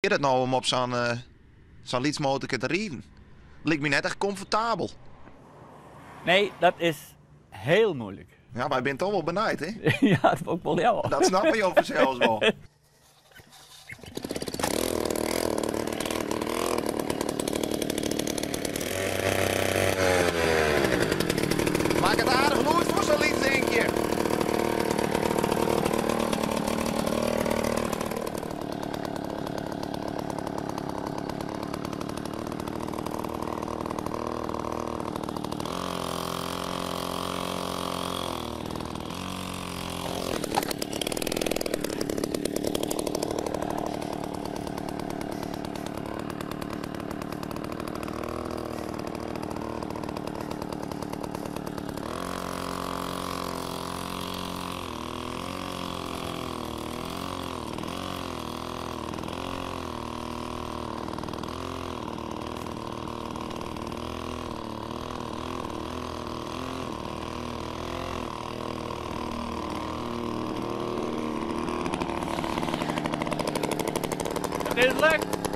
Is it no om op sa'n sa'n lyts motorke te riden? Liket my net echt komfortabel. Nee, dat is heel moeilijk. Ja, wy binne toch wol benijd, hè? Ja, dat wol ik wol leauwe. Dat snappe jo fansels wol. Makket aardich lûd foar sa'n lyts dinkje. It is lukt!